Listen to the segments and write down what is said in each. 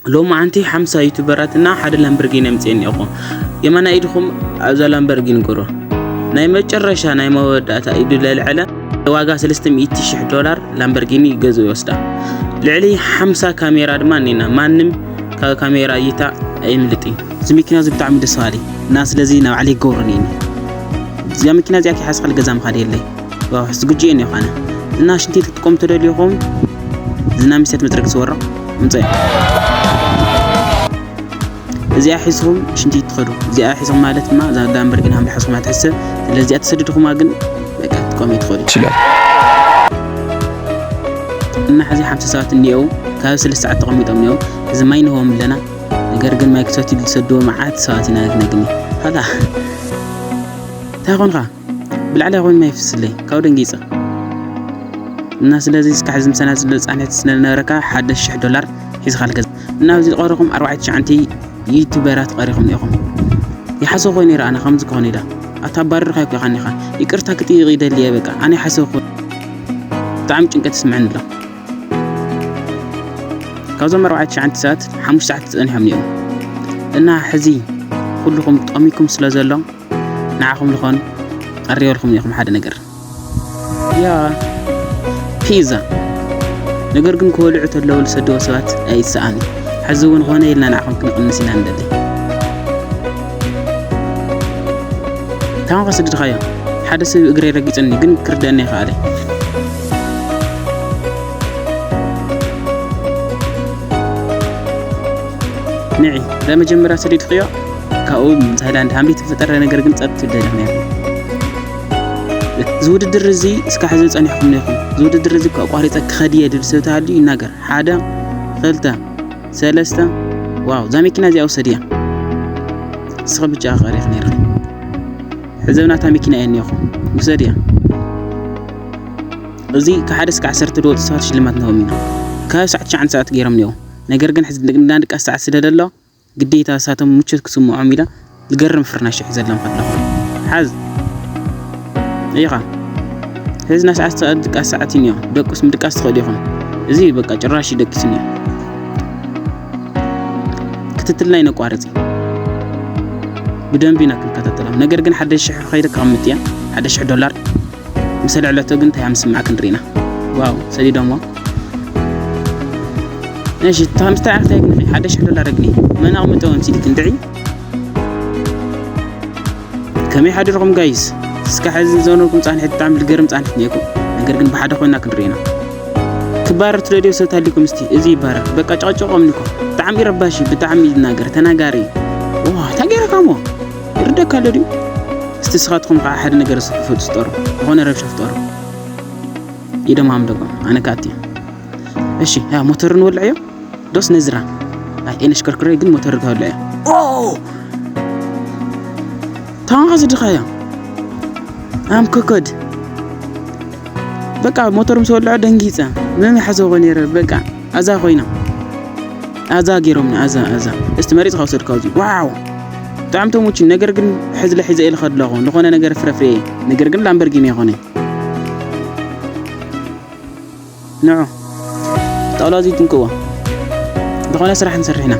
ሎማዓንቲ ሓምሳ ዩቱበራት እና ሓደ ላምበርጊኒ ኣምፅኤ እኒኦኹ። የማናይ ኢድኹም ኣብዛ ላምበርጊኒ ግበሩ። ናይ መጨረሻ ናይ መወዳእታ ኢዱ ለልዐለ ዋጋ ሰለስተ ሚእቲ ሽሕ ዶላር ላምበርጊኒ ገዝኡ ይወስዳ። ልዕሊ ሓምሳ ካሜራ ድማ እኒና። ማንም ካብ ካሜራ እይታ ኣይምልጥን። እዚ መኪና እዚ ብጣዕሚ ደስ በሃሊ እና ስለዚ ናብ ዓሊ ይገብሩ እኒኒ። እዚኣ መኪና እዚኣ ከይሓዝካ ገዛ ምኻድ የለይ። ዋው ዝግጅ እየ እኒኦ ኣነ። እና ሽንቲ ክትጥቀሙ ተደልዩኹም ዝና ሚሰት መጥረግ ዝወሮ ምንፀ እዚኣ ሒዝኹም ሽንቲ ትኸዱ። እዚኣ ሒዝኹም ማለት ድማ እዛ ላምበርጊኒ ሃምላ ሓዝኹም ኣትሕስብ። ስለዚኣ ተሰድድኹማ ግን በቃ ክትቆሙ ትኸዱ። ይችላል። እና ሕዚ ሓምሳ ሰባት እኒአው ካብ ሰለስተ ሰዓት ተቐሚጦም እኒአው። እዚ ማይ ንህቦም ኣለና። ነገር ግን ማይ ክሰትዩ ዝሰድዎ መዓት ሰባት ኢና ክነግኒ። ኸላ እንታይ ኾንኻ? ብላዕሊ ኾን ማይ ይፍስለይ ካብ ደንጊፀ። እና ስለዚ እስካ ሕዚ ምሳና ዘሎ ፃንሒት ስለነበረካ ሓደ ሽሕ ዶላር ሒዝካ ልገዛ። እና ኣብዚ ዝቐረኹም ኣርባዕተ ትሽዓንቲ ዩቱበራት ቀሪኹም ኢኹም። ይሓሰብ ኮይኑ ይረኣና ከምዚ ክኾን ኢላ ኣታባርርካ ይኮ ኢኻ ኒኻ። ይቅርታ ክጥይቕ ይደሊ እየ በቃ ኣነ ይሓሰብ ኮይኑ ብጣዕሚ ጭንቀት ይስምዐኒ ኣሎ። ካብዞም ኣርባዕተ ትሽዓንቲ ሰባት ሓሙሽተ ሰዓት ጸኒሖም እዮም እና ሕዚ ኩልኹም ጠሚኩም ስለ ዘሎ ንዓኹም ዝኾን ቀሪበልኩም ኢኹም ሓደ ነገር ያ ፒዛ ነገር ግን ክበልዑ ተለዉ ዝሰደዎ ሰባት ኣይሰኣን። ሕዚ እውን ኾነ ኢልና ንዓኹም ክንቕንስ ኢና ንደሊ። ታማኻ ስድድኻዮ ሓደ ሰብ እግረይ ረጊጽኒ ግን ክርደአኒ ይኽኣለ። ንዒ ዳ መጀመርያ ሰዲድክዮ ካብኡ ምስ ሃይላንድ ሃምሌት ዝፈጠረ ነገር ግን ጸጥ ትብል ነይሩ። እዚ ውድድር እዚ እስካ ሕዚ ጸኒሕኩም ነይኩም። እዚ ውድድር እዚ እኳ ኣቋሪጸ ክኸድ እየ ድብል ሰብ ተሃልዩ ይናገር። ሓደ፣ ክልተ፣ ሰለስተ። ዋው እዛ መኪና እዚኣ ውሰድያ። እስኺ ብቻ ቀሪኽ ነይርኺ። ሕዚ ኣብ ናታ መኪና እየ እኒኹ። ውሰድያ። እዚ ካብ ሓደ እስከ ዓሰርተ ዝወፁ ሰባት ሽልማት ንህቦም ኢና። ካብ ሰዓት ትሽዓን ሰዓት ገይሮም እኒኦ። ነገር ግን ሕዚ እንዳ ድቃስ ሰዓት ስለ ዘሎ ግዴታ እሳቶም ምቾት ክስምዖም ኢላ ዝገርም ፍርናሽ ሒዘ ኣለኹ ኣለኹ። ሓዝ ኢኻ። ሕዚ ናይ ሰዓት ሰዓት ድቃስ ሰዓት እዩ እኒኦ። ደቅስ ምድቃስ ትኽእሉ ኢኹም። እዚ በቃ ጭራሽ እዩ ደቂስኒ። ክትትልና ይነቋርጽ እዩ። ብደንቢ ኢና ክንከታተሎም። ነገር ግን ሓደ ሽሕ ከይደ ክቐምጥ እያ። ሓደ ሽሕ ዶላር ምስ ኣልዕለቶ ግን እንታይ ምስማዕ ክንርኢና። ዋው ሰዲዶሞ። እሺ ታምስታ ኣርታይ ግን ሓደ ሽሕ ዶላር ግን መን ኣቕምጠው እንሲዲ ክንድዒ። ከመይ ሓዲርኩም ጋይስ? እስካ ሕዚ ዘኖርኩም ጻንሒት ብጣዕሚ ልገርም ጻንሒት ነይኩም። ነገር ግን ብሓደ ኮይና ክንርኢና። ክባረር ትደልዩ ሰብ ታሊኩም እስቲ እዚ ይባረር። በቃ ጨቅጨቆም ንኮ ብጣዕሚ ረባሽ እዩ፣ ብጣዕሚ ይናገር ተናጋሪ። ዋ ታጌረካሞ ይርደካ ኣሎ ድዩ? እስቲ ስኻትኩም ከዓ ሓደ ነገር ስፍጡ ስጠሩ፣ ዝኾነ ረብሻ ፍጠሩ። ኢዶም ሃምደጎም ኣነ ካቲ። እሺ ያ ሞተር ንወልዕ እዮ ዶስ ነዝራ። ኣይ ኤነሽ ከርክረ ግን ሞተር ከወልዕ እዮ። ኦ ታንኻ ዝድኻያ ኣም ኮኮድ በቃ ሞተር ምስ ወልዖ ደንጊፀ መመ ሓሰቦ ነይረ በቃ ኣዛ ኮይና ኣዛ ገይሮምኒ ኣዛ ኣዛ እስቲ መሪፅ ካውሰድ ካውዚ ዋው ብጣዕሚ ተሙችን ነገር ግን ሕዚ ለሒዘ ኢለ ከድለኹ ዝኾነ ነገር ፍረፍረ ነገር ግን ላምበርጊኒ ይኾነ ንዑ ጠቕላዚ ትንክዎ ዝኾነ ስራሕ ንሰርሕ ኢና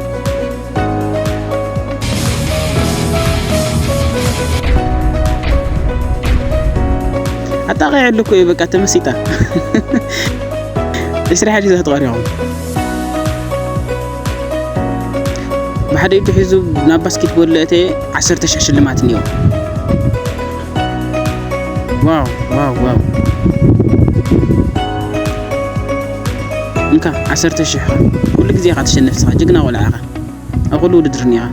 ኣጣቂዐሉ እኮ እዩ በቃ ተመሲጣ እስሪ ሓደ ዛ ተቐሪኹም ብሓደ ኢዱ ሒዙ ናብ ባስኬትቦል ለእተ ዓሰርተ ሽሕ ሽልማት እኒኦ ዋው ዋው ዋው እንካ ዓሰርተ ሽሕ ኩሉ ግዜ ኢኻ ተሸንፍ ስኻ ጅግና ቆልዓ ኢኻ ኣብ ኩሉ ውድድር እኒኻ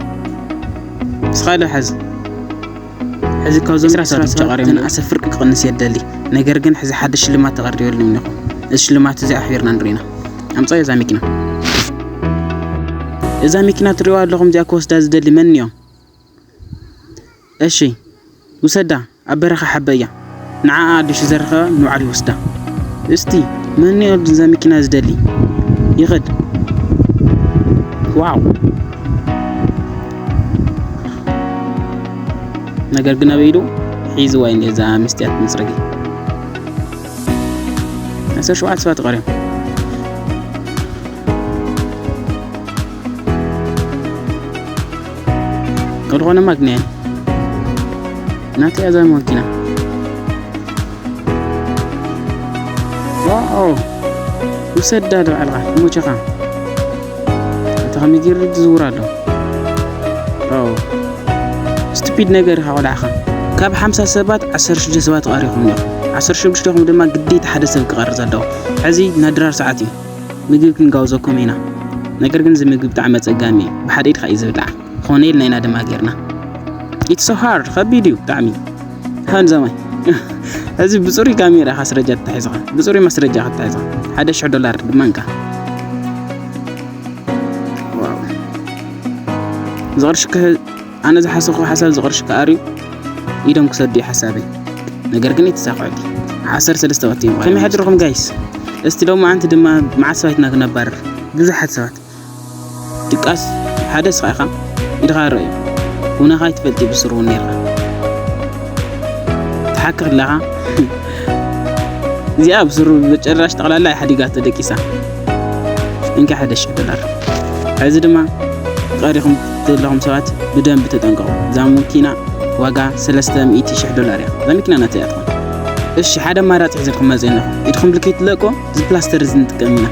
ስኻ ዶ ሓዝ ሕዚ ካብዞም ስራ ስራ ተቃሪም ኣሰፍርቅ ክቕንስ የደሊ ነገር ግን ሕዚ ሓደ ሽልማት ተቐሪበሉ እኒኹ እዚ ሽልማት እዚ ኣሕቢርና ንሪና ኣምፃዮ እዛ መኪና እዛ መኪና ትሪዋ ኣለኹም እዚኣ ክወስዳ ዝደሊ መን እዮ እሺ ውሰዳ ኣብ በረኻ ሓበያ ንዓኣ ኣዲሽ ዘረኸበ ንባዕሉ ይወስዳ እስቲ መን እዮ እዛ መኪና ዝደሊ ይኸድ ዋው ነገር ግን ኣበይ ኢሉ ሒዝዋ እዩ እዛ መስትያት ምፅረጊ ዓሰርተ ሸውዓተ ሰባት ተቐርዮም ዝኾነ ማግንያ ናተይ እያ እዛ መኪና። ዋው፣ ውሰዳ ዶ ባዕልኻ ይሞቸኻ። እቲ ከመይ ገይሩ ዝዝውር ኣሎ? ዋው፣ ስቱፒድ ነገር ኢኻ ቆልዓኻ። ካብ ሓምሳ ሰባት ዓሰርተ ሽዱሽተ ሰባት ቀሪኹም ኢኹም። ዓሰርተ ሽዱሽተኹም ድማ ግዴታ ሓደ ሰብ ክቐርብ ዘለዎ። ሕዚ ናይ ድራር ሰዓት እዩ። ምግቢ ክንጋብዘኩም ኢና። ነገር ግን እዚ ምግቢ ብጣዕሚ ኣጸጋሚ እዩ። ብሓደ ኢድካ እዩ ዝብላዕ። ኮነ ኢልና ኢና ድማ ጌርና። It's so hard፣ ከቢድ እዩ ብጣዕሚ። ሃን ዘማይ። እዚ ብጽሩይ ካሜራ ኢኻ ኣስረጃ ተታሒዝኻ። ብጽሩይ ማስረጃ ኢኻ ተታሒዝኻ። ሓደ ሽሕ ዶላር ድማ እንካ። ዋው። ዝቕርሽከ-፣ ኣነ ዝሓሰብኩ ሓሳብ ዝቕርሽከ ኣርዩ ኢዶም ክሰዱ እዩ ሓሳበይ። ነገር ግን ኣይተሳኽዐሉ። ዓሰርተ ሰለስተ ወት እዮም። ከመይ ሓድርኹም ጋይስ? እስቲ ሎማዓንቲ ድማ መዓት ሰባት ኢና ክነባርር። ብዙሓት ሰባት። ድቃስ ሓደ ስኻ ኢኻ፣ ኢድኻ ርኣዮ። ኩነኻ ኣይትፈልጥ ብስሩ እውን ነርካ። ትሓክኽ ኣለኻ። እዚኣ ብስሩ በጨራሽ ጠቕላላ ሓዲጋ ተደቂሳ። እንካ ሓደ ሽሕ ዶላር። ሕዚ ድማ ቀሪኹም ዘለኹም ሰባት ብደንብ ተጠንቀቑ። እዛ መኪና ዋጋ ሰለስተ ሚእቲ ሽሕ ዶላር እያ። እዛ መኪና ናተይ እያ ትኾን። እሺ፣ ሓደ ኣማራጺ ሒዘልኩም መጺአ ኣለኹ። ኢድኩም ልከይ ትለቆ፣ እዚ ፕላስተር እዚ ንጥቀም ኢና።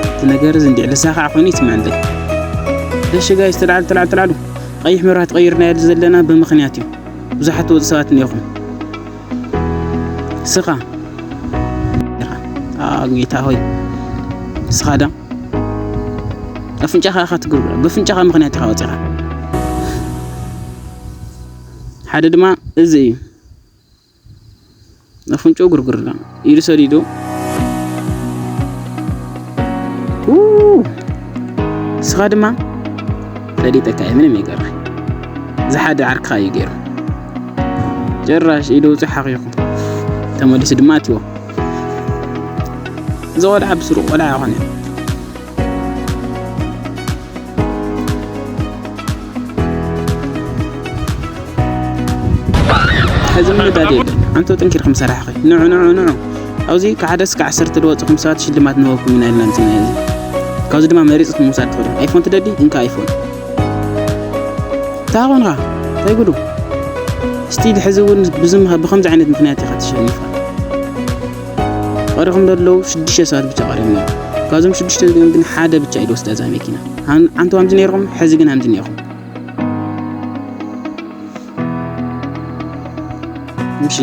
እቲ ነገር እዚ እንዲዕ ልሳኻዕ ኮይኑ ይስምዐለይ። እሺ ጋይስ፣ ተልዓሉ፣ ተልዓሉ፣ ተልዓሉ። ቀይሕ መብራህቲ ቀይርናዮ ዘለና ብምኽንያት እዩ። ብዙሓት ትወፁ ሰባት እኒኦኹም። ስኻ። ኣ፣ ጌታ ሆይ። ስኻ ዳ? ኣፍንጫኻ ኢኻ ትግርግሮ። ብፍንጫኻ ምኽንያት ኢኻ ወፂኻ። ሓደ ድማ እዚ እዩ። ኣፍንጫኡ ግርግር ኢሉ ሰዲዱ። ው! ንስኻ ድማ ፈሊጠካ እየ፣ ምንም ይገርም። እዚ ሓደ ዓርክኻ እዩ ገይሩ። ጭራሽ ኢዱ ውፅእ ሓኺኹ። ተመሊሱ ድማ ኣትዎ። እዚ ቆልዓ ብስሩ ቆልዓ ይኾነ። ሕዚ ምንዳድ የለን። ኣንቶ ጠንኪርኩም ሰራሕኺ። ንዑ፣ ንዑ፣ ንዑ። ኣብዚ ካብ ሓደ እስከ ዓሰርተ ዝወፅኹም ሰባት ሽልማት ንህበኩም ኢና ኢልና ኣምፂና እዚ። ካብዚ ድማ መሪፅኩም ምውሳድ ትኽእሉ። ኣይፎን ትደሊ? እንካ ኣይፎን። እንታይ ኾንኻ? እንታይ ጉዱ? ስቲል ሕዚ እውን ብዝም-፣ ብኸምዚ ዓይነት ምኽንያት ኢኻ ተሸኒፍካ። ቀሪኹም ዘለዉ ሽዱሽተ ሰባት ብቻ ቀሪቦም እዮም። ካብዞም ሽዱሽተ እዚኦም ግን ሓደ ብቻ እዩ ዝወስዳ እዛ መኪና። ኣን-፣ ኣንቱ ከምዚ ነይርኩም፣ ሕዚ ግን ከምዚ ነይርኩም። እሺ፣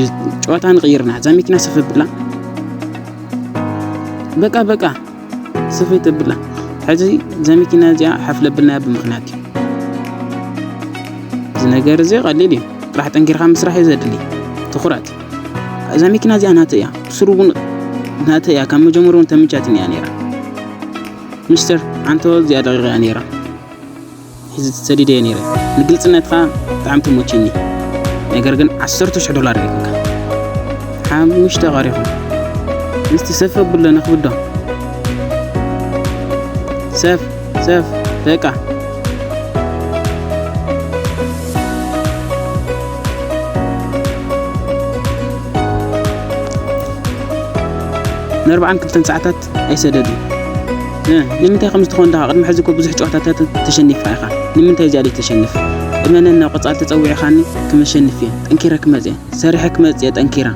ጨዋታ ንቕይርና። እዛ መኪና ሰፍ ብላ። በቃ፣ በቃ፣ ሰፍ ተብላ። ሕዚ እዛ መኪና እዚኣ ሓፍ ለብልናያ ብምኽንያት እዩ። እዚ ነገር እዚ ቀሊል እዩ። ጥራሕ ጠንኪርካ ምስራሕ እዩ ዘድሊ። ትኹረት። እዛ መኪና እዚኣ ናተይ እያ። ብስሩ እውን ናተይ እያ። ካብ መጀመርያ እውን ተመቻትኒ እያ ነይራ። ሚስተር፣ ኣንቶ እዚኣ ደቂቕ እያ ነይራ። ሕዚ ተሰዲደ እየ ነይረ። ንግልጽነትካ ብጣዕሚ ትሞችኒ። ነገር ግን ዓሰርተ ሽሕ ዶላር ይረክብካ። ሓሙሽተ ቀሪኹም። እስቲ ሰፍ ኣብሎ ነኽብዶ። ሰፍ፣ ሰፍ፣ በቃ። ንኣርባዓን ክልተን ሰዓታት ኣይሰደዱ። እ፣ ንምንታይ ከምዚ ትኾን ደኻ? ቅድሚ ሕዚ እኮ ብዙሕ ጨዋታታት ተሸኒፍካ ኢኻ። ንምንታይ እዚኣ ደይተሸንፍ? እመነኒ፣ ናብ ቀጻሊ ተጸዊዕኻኒ ክመሸንፍ እየ። ጠንኪረ ክመጽእ እየ። ሰሪሐ ክመጽእ እየ ጠንኪረ።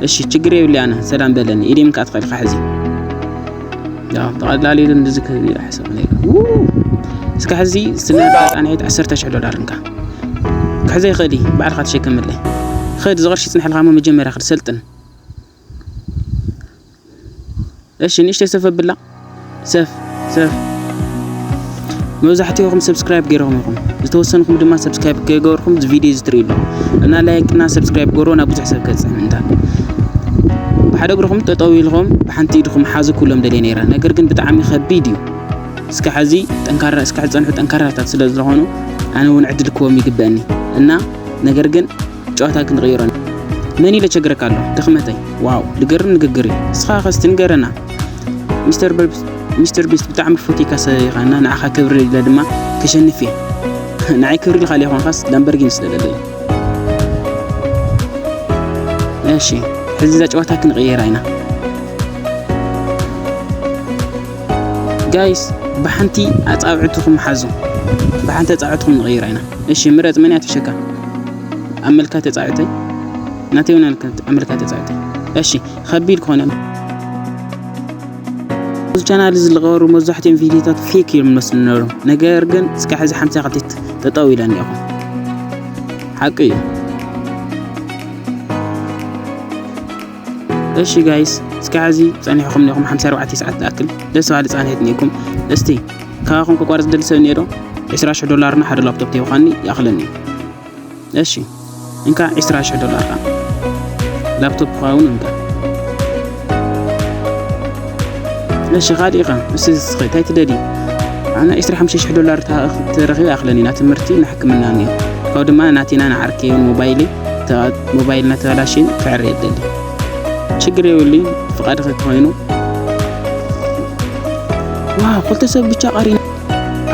እሺ፣ ችግር የብለይ ኣነ። ሰላም በለኒ። ኢደይ ምንካእ ትኽእል ኢኻ ሕዚ። ያው፣ ብቐላሉ ኢሉ እንደዚ ክብል ይሓስብ ነይሩ። ው! እስከ ሕዚ ስለ ጻንሒት ዓሰርተ ሽሕ ዶላር እንካ። ክሕዘ ይኽእል እዩ፣ ባዕልኻ ተሸከመለይ። ኽድ፣ እዚ ቅርሺ ይጽንሐልካ እሞ መጀመርያ ኽድ ሰልጥን። እሺ፣ ንእሽተይ ሰፍ ኣብላ። ሰፍ፣ ሰፍ። መብዛሕትኹም ሰብስክራይብ ገይርኩም ኢኹም። ዝተወሰንኩም ድማ ሰብስክራይብ ከይገበርኩም እዚ ቪድዮ እዚ ትርእዩ ኣለኹም። እና ላይክ እና ሰብስክራይብ ገበርዎ ናብ ብዙሕ ሰብ ከብጽሕ ምእንታን። ብሓደ እግርኹም ጠጠው ኢልኩም ብሓንቲ ኢድኹም ሓዙ ክብሎም ደልየ ነይረ። ነገር ግን ብጣዕሚ ከቢድ እዩ። እስከ ሕዚ ጠንካራ፣ እስከ ሕዚ ጸንሑ ጠንካራታት ስለ ዝኾኑ ኣነ እውን ዕድል ክህቦም ይግበአኒ። እና ነገር ግን ጨዋታ ክንቕይሮ። መን ኢለ ቸግረካ ኣሎ? ድኽመተይ። ዋው፣ ልገርም ንግግር እዩ። ንስኻ ኸ እስቲ ንገረና። ሚስተር በርብ-፣ ሚስተር ቢስት ብጣዕሚ ፈትየካ ሰብ ኢኻ እና ንዓኻ ክብሪ ኢለ ድማ ክሸንፍ እየ። ንዓይ ክብሪ ኢልካ ዘይኮንካስ ላምበርጊኒ ስለ ዘለኒ። እሺ፣ ሕዚ እዛ ጨዋታ ክንቕይራ ኢና። ጋይስ፣ ብሓንቲ ኣጻብዕትኹም ሓዙ። ብሓንቲ ኣጻብዕትኹም ንቐይራ ኢና። እሺ፣ ምረጽ፣ መን እያ ትሕሸካ? ኣመልካ ተጻብዕተይ? ናተይ እውን ኣልካ-፣ ኣመልካ ተጻብዕተይ። እሺ፣ ከቢድ ክኾነ። ኣብዚ ቻናል እዚ ዝለቐሩ መብዛሕትኦም ቪዲዮታት ፌክ እዮም ዝመስሉ ነይሮም። ነገር ግን እስካብ ሕዚ ሓምሳ ክልተ ጠጠው ኢለን እኒኣኹም። ሓቂ እዩ። እሺ ጋይስ፣ እስካብ ሕዚ ጸኒሕኩም እኒኹም ሓምሳ ኣርባዕተ ሰዓት ዝኣክል ደስ በሃሊ ጻንሒት እኒኩም። እስቲ ካባኹም ክቋርጽ ዝደሊ ሰብ እኒኦ ዶ? ዕስራ ሽሕ ዶላርና ሓደ ላፕቶፕ ተይብኻኒ ይኣኽለኒ። እሺ፣ እንካ ዕስራ ሽሕ ዶላር ከኣ ላፕቶፕ ክኸውን እንካ። እሺ፣ ካሊእ ኸ? እሺ፣ እስኺ እንታይ ትደሊ? ኣነ ዕስራ ሓሙሽተ ሽሕ ዶላር ተረኺበ ይኣኽለኒ፣ ና ትምህርቲ፣ ና ሕክምና እኒኦ። ካብኡ ድማ ናቲና ንዓርከይን ሞባይሊ፣ ተ-፣ ሞባይልና ተበላሽን ክዕረ የደሊ። ችግር የብሉይ፣ ፍቓድኺ ተኾይኑ። ዋው፣ ክልተ ሰብ ብቻ ቀሪና።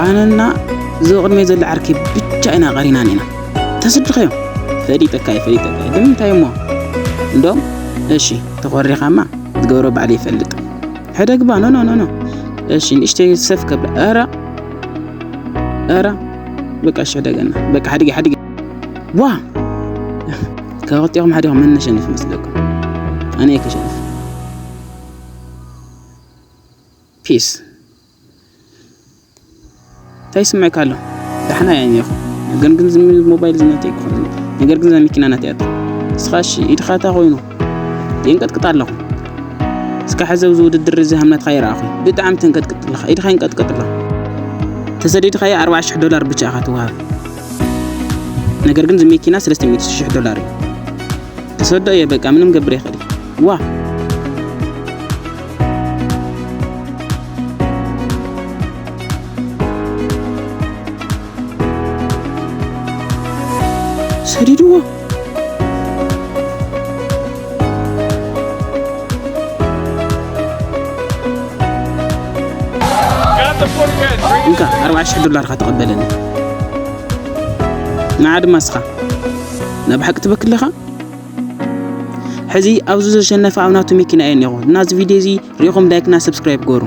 ኣነና እዚ ቅድመይ ዘሎ ዓርከይ ብቻ ኢና ቀሪናን ኢና። ተስድኸዮም። ፈሊጠካ እየ፣ ፈሊጠካ እየ። ንምንታይ እሞ? እንዶም፣ እሺ፣ ተኾሪኻማ፣ ዝገብሮ ባዕሉ ይፈልጥ። ሕደግባ፣ ኖ፣ ኖ፣ ኖ፣ ኖ። እሺ፣ ንእሽተይ ሰፍ ከብላ። ኧረ፣ ኧረ፣ በቃ፣ እሺ፣ ሕደገና። በቃ፣ ሓድጊ፣ ሓድጊ። ዋ! ካብ ክልቲኦም ሓዲኦም መን ነሸንፍ መስለኩም? ኣነ እየ ከሸንፍ። ፒስ። እንታይ ይስምዕካ ኣሎ? ዳሕና እየ እኒኹ። ነገር ግን ዝም ሞባይል ዝነተይ ክኾን። ነገር ግን እዛ መኪና ናተይ ኣታ። ንስኻ እሺ፣ ኢድኻ እታ ኮይኑ። የንቀጥቅጥ ኣለኹ። እስካ ሕዚ ኣብዚ ውድድር እዚ ሃምናትካ ይረኣኹ። ብጣዕሚ ተንቀጥቅጥ ኣለኻ። ኢድኻ ይንቀጥቅጥ ኣሎ። ተሰዲድካዮ ኣርባዓ ሽሕ ዶላር ብቻ ኢኻ ትወሃብ። ነገር ግን እዚ መኪና ሰለስተ ሚእቲ ሽሕ ዶላር እዩ። ክሰዶ እየ በቃ፣ ምንም ገብር ይኽእል። ዋ! ሰዲድዎ። እንካ፣ ኣርባዓ ሽሕ ዶላርካ ተቐበለኒ። ንዓ ድማ እስኻ። ናብ ሓቂ ትበክል ኣለኻ? ሕዚ ኣብዚ ዘሸነፈ ኣብ ናቱ መኪና እየ እኒኹ። ናዚ ቪድዮ እዚ ሪኢኹም ላይክ እና ሰብስክራይብ ገሩ።